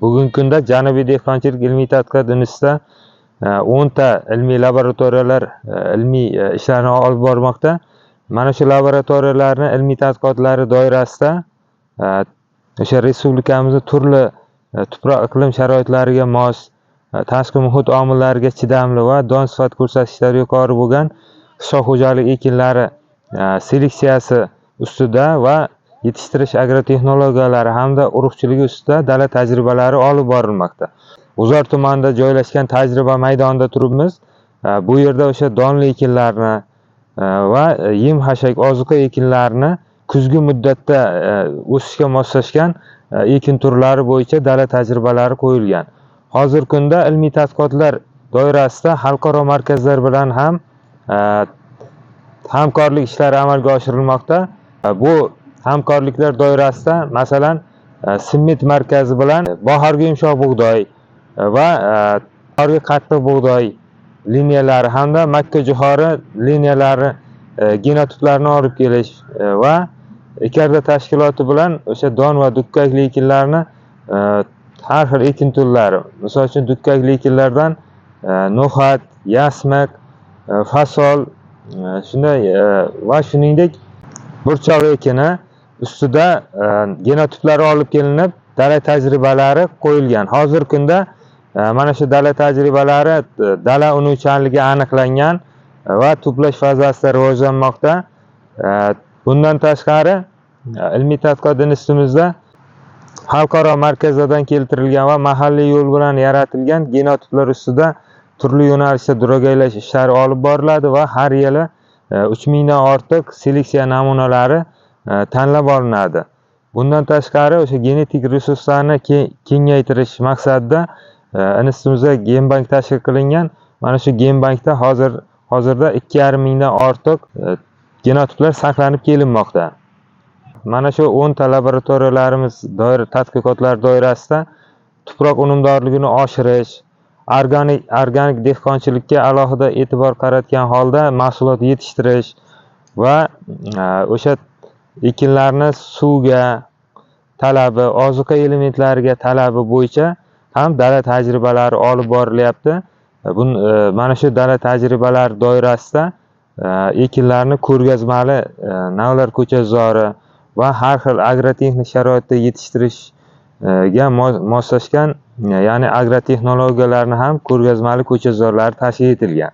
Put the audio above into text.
Bugungi kunda Janubiy dehqonchilik ilmiy tadqiqot institutida 10 ta ilmiy laboratoriyalar ilmiy ishlarni olib bormoqda. Mana shu laboratoriyalarni ilmiy tadqiqotlari doirasida o'sha respublikamizda turli tuproq iqlim sharoitlariga mos, tashqi muhit omillariga chidamli va don sifat ko'rsatkichlari yuqori bo'lgan qishloq xo'jalik ekinlari seleksiyasi ustida va yetishtirish agrotexnologiyalari hamda urug'chiligi ustida dala tajribalari olib borilmoqda. G'uzor tumanida joylashgan tajriba maydonida turibmiz. Bu yerda o'sha donli ekinlarni va yem xashak ozuqa ekinlarini kuzgi muddatda o'sishga moslashgan ekin turlari bo'yicha dala tajribalari qo'yilgan. Hozirgi kunda ilmiy tadqiqotlar doirasida xalqaro markazlar bilan ham hamkorlik ishlari amalga oshirilmoqda. Bu hamkorliklar doirasida, masalan, Simmet markazi bilan bahorgi yumshoq bug'doy va bahorgi qattiq bug'doy liniyalari hamda makka jo'xori liniyalari genotiplarini olib kelish va Ikarda tashkiloti bilan o'sha don va dukkakli ekinlarni har xil ekin turlari, misol uchun dukkakli ekinlardan no'xat, yasmiq, fasol, shunday va shuningdek burchoq ekini ustida genotiplari olib kelinib, dala tajribalari qo'yilgan. Hozirgi kunda mana shu dala tajribalari dala unuvchanligi aniqlangan va to'plash fazasida rivojlanmoqda. Bundan tashqari ilmiy tadqiqot institutimizda xalqaro markazlardan keltirilgan va mahalliy yo'l bilan yaratilgan genotiplar ustida turli yo'nalishda duragaylash ishlari olib boriladi va har yili 3000 dan ortiq seleksiya namunalari tanlab olinadi. Bundan tashqari o'sha genetik resurslarni kengaytirish maqsadida institutimizda genbank tashkil qilingan. Mana shu genbankda hozirda 2,5 mingdan ortiq genotiplar saqlanib kelinmoqda. Mana shu 10 ta laboratoriyalarimiz doira tadqiqotlar doirasida tuproq unumdorligini oshirish, organik dehqonchilikka alohida e'tibor qaratgan holda mahsulot yetishtirish va o'sha ekinlarni suvga talabi, ozuqa elementlariga talabi bo'yicha ham dala tajribalari olib borilyapti. Mana shu dala tajribalari doirasida ekinlarni ko'rgazmali navlar ko'chatzori va har xil agrotexnik sharoitda yetishtirishga moslashgan, ya'ni agrotexnologiyalarni ham ko'rgazmali ko'chatzorlari tashkil etilgan.